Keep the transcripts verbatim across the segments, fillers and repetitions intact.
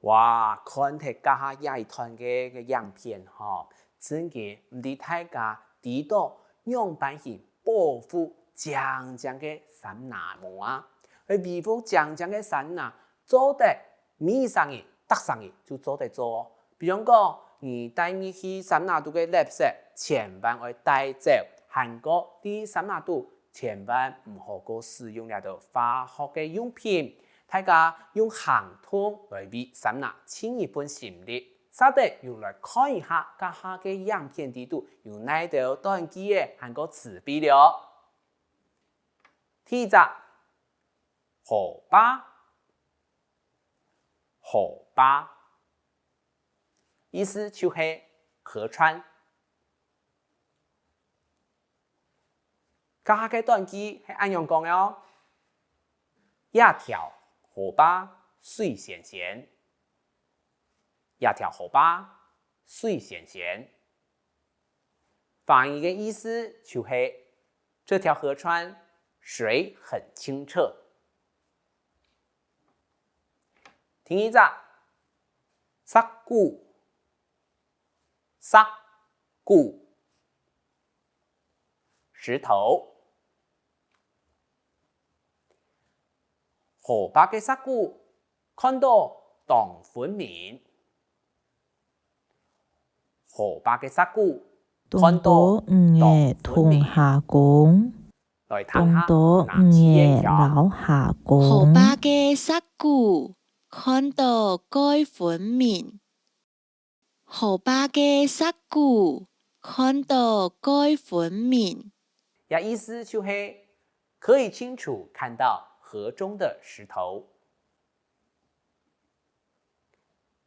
哇，看忒這下這一段个，个影片吼，真經毋知大家知著仰般去保護靚靚个山林無啊？愛維護靚靚个山林，做得每儕人、逐儕人就做得做哦。比方講，你帶入去山林肚个垃圾，千萬愛帶走，還過在山林肚千萬毋好過使用這兜化學个用品。 大家用行動來為山林盡一份心力，煞得又來看一下這下个影片裡肚有哪兜短句仔還過詞彙了。第一隻，河壩，河壩，意思就係河川。 這下个短句係恁樣講个哦：這條河壩水鮮鮮，這條河壩水鮮鮮。華語个意思就係這條河川水很清澈。第二隻，石牯， 石牯，石頭。河壩个石牯看著當分明。河壩个石牯看著當分明。來聽下南四縣腔。河壩个石牯看著蓋分明。 河壩个石牯看著蓋分明。這意思就係可以清楚看到河中的石頭。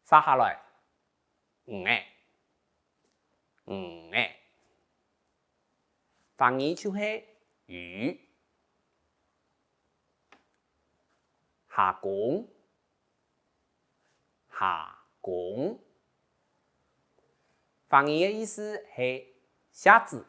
續下來，魚仔，魚仔，華語就係魚。蝦公， 蝦公。華語个意思係蝦子。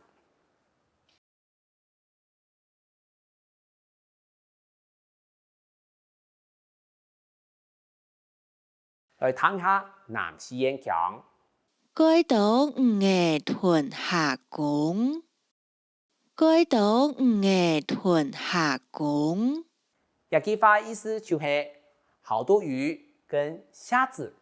來聽下南四縣腔。蓋多魚仔吞蝦公。 蓋多魚仔吞蝦公。這句話意思就係好多魚跟蝦子